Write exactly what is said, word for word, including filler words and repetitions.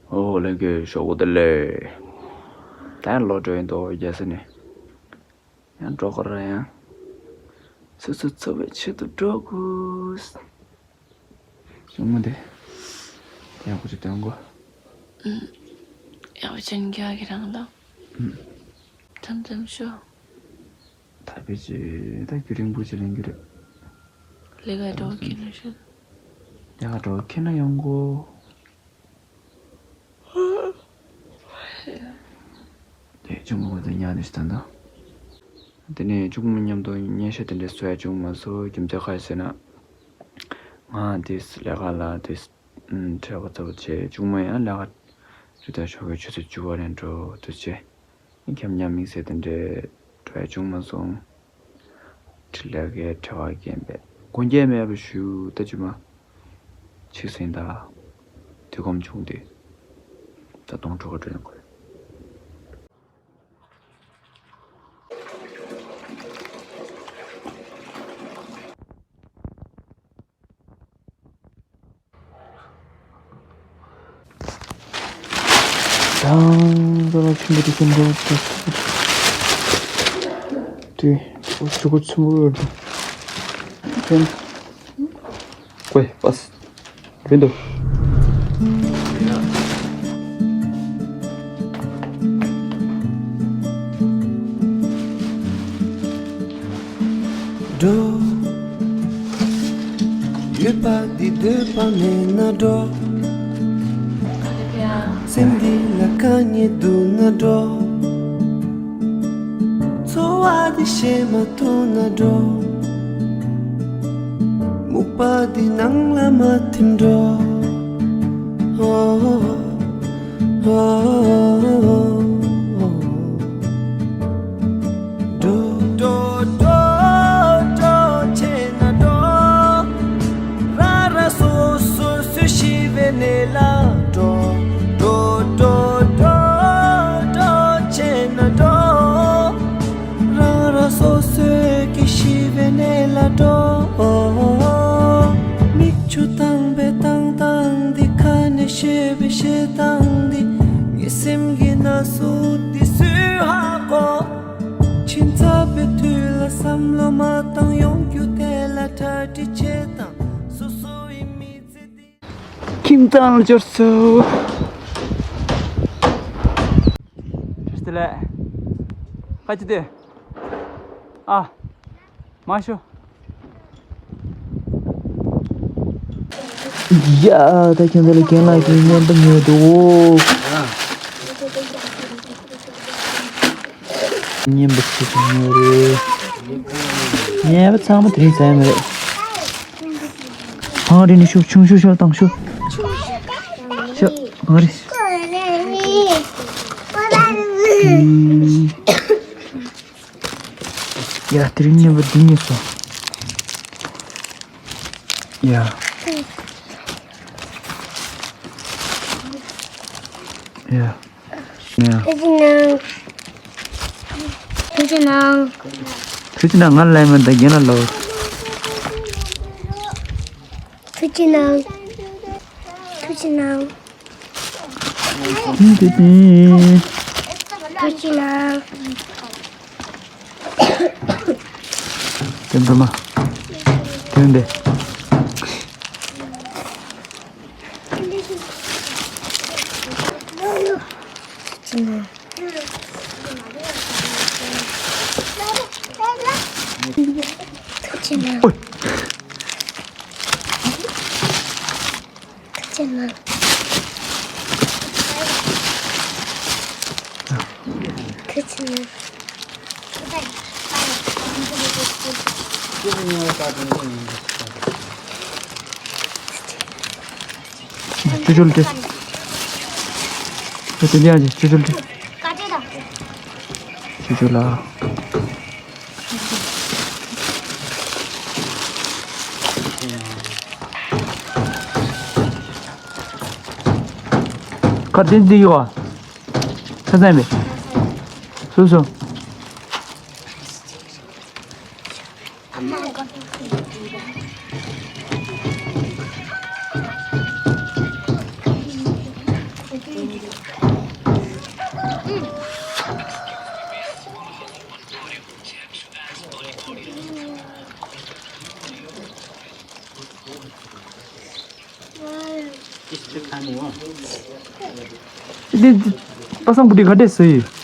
ཨོ་ལྷན་རྒྱས་ཞོགས་པ་བདེ་ལེགས། ད་ཡང་ལོག་འགྲོ་ཡིན་འདུག་རྒྱལ་ས་ནས། ཡང་འགྲོ་དགོས་རེད་ཡང་། སོ་སོ་འཚོ་བའི་ཆེད་དུ་འགྲོ་དགོས། ཅུང་མོ་དེ། ཡག་པོ་ཅིག་སྟོན་གོ། ཡག་པོ་ཅན་རྒྱག་གི་རང་ལ། ཐམ་ཐམ་ཤོ། ད་ཕལ་ཆེར་ད་རྒྱུན་རིང་པོ་ཅིག་ལེན་རྒྱུ་རེད། ལས་ཀ་འགྲོ་གི་ན་ཤོ། ལས་ཀ་འགྲོ་གི་ན་ཡོང་གོ། དེ་གཅུང་མོ་དེ་ཉལ་ནས་ད་ལྟ། དེ་ནས་གཅུང་མོ་མཉམ་དུ་སྙན་ཞུ་དེ་འདྲ་བཟོ་ཡ་བྱུང་མ་སོང་། རྒྱུ་མཚན་ག་རེ་ཟེར་ན། ང་དེས་ལས་ཀ་ལ་དེས་བྲེལ་བ་ཚ་བོ་བྱས། གཅུང་མོ་ཡང་ལས་ཀ་རི་དྭགས་ཤོག་གི་ཆུ་ཚོད་བཅུ་པ་ནས་འགྲོ་དུས་བྱས། མཉམ་མཉམ་དམིགས་བསལ་དེ་འདྲ་འགྲོ་ཡ་བྱུང་མ་སོང་། ཁྲི་ལས་ཀའི་བྲེལ་བ་རྐྱེན་པས་དགོངས་འགལ་མེད་པ་ཞུ། ད་ཅི་མ་ཕྱི་སེང་ད་དུས་ཁོམ་བྱུང་སྟེ། ད་དུང་འགྲོ་ག་འགྲོ་ཡོང་དགོས། དང་། ད་ལ་ཆུན་པོ་དེ་ཆེན་པོ་དེ། དེ་ཆུ་ཁོ་ཆེན་པོ་ཡོད་དེ། ཆེན། ཀོས་པས། བིན་དུ། འགྲོ། ཡོད་པ་འདི་འདོད་པ་མེད་ན་འགྲོ། སེམས་འདི་ལ་དཀའ་ངལ་འདུག་ན་འགྲོ། འཚོ་བ་འདི་ཤེས་མ་ཐུབ་ན་འགྲོ། སྨུག་པ་འདི་ནང་ལ་མ་ཐིམ་འགྲོ། འགྲོ། འགྲོ་འགྲོ་འགྲོ་བྱས་ན་འགྲོ། རང་རང་སོ་སོ་སུ་ཤི་བའི་གནས་ལ་འགྲོ། འགྲོ་འགྲོ་འགྲོ་འགྲོ་བྱས་ན་འགྲོ། རང་རང་སོ་སོའི་ཤི་བའི་གནས་ལ་འགྲོ། མིག་ཆུ་བཏང་བའི་བཏང་སྟངས་འདི་ཁ་ནས་བཤད་པའི་བཤད་སྟངས་འདི་ངའི་སེམས་ཀྱི་ན་ཟུག་འདི་སུས་ཧ་གོ། ཁྱིམ་ཚང་པའི་དུས་ལ་བསམ་བློ་མ་བཏང་ཡོང་རྒྱུ་དེ་ལ་གྲ་སྒྲིག་བྱེད་དང་སོ་སོ་ཡི་མི་ཚེ་འདི། ཁྱིམ་ཚང་ལ་འབྱོར་སོང་། བཀྲ་ཤིས་བདེ་ལེགས། ཁ་ཅིག་ལྟོས། ཨ། མ་ཤོ། ཡ། ད་ཁྱོད་ཚོ་ལ་རྒན་ལགས་ཀྱིས་བརྙན་པར་ཉོས་འདུག་ཨོ། བརྙན་པར་ཅིག་ཉོས་རེད། བརྙན་པར་ཚང་མ་དེ་རིང་ཟ་ཡ་མ་རེད། བང་རི་ནི་ཤུགས་ཆུང་ཤོས་ཤོས་བཏང་ཤོ། ཤོ། བང་རི། ཡ། དེ་རིང་ཉིན་པ་འདི་གཉིས་སོ། ཡ། ཡ། ཡ། ཐུགས་རྗེ་གནང་། ཐུགས་རྗེ་གནང་། ང་ལ་མ་ད་རྒན་ལ་ལོ། ཐུགས་རྗེ་གནང་། ཐུགས་རྗེ་གནང་། ཐུགས་རྗེ་གནང་། དེ་འདྲ་མ། དེ་འདྲ། ཐུགས་རྗེ་གནང་། ཐུགས་རྗེ་གནང་། ཨོ། ཐུགས་རྗེ་གནང་། ཐུགས་རྗེ་གནང་། ཅུ་ཅུ་ལ་སྤྲད། ད་དེ་འདྲ་ཡང་ཅུ་ཅུ་ལ་སྤྲད། ཅུ་ཅུ་ལ། ཁར་དེ་འདི་ཡོད་ཨ། ཆ་ཚང་མེད། སོ་སོ། འདི་པ་སངས་བུ་དེ་ག་འདྲས་ཟེར་ཡོད།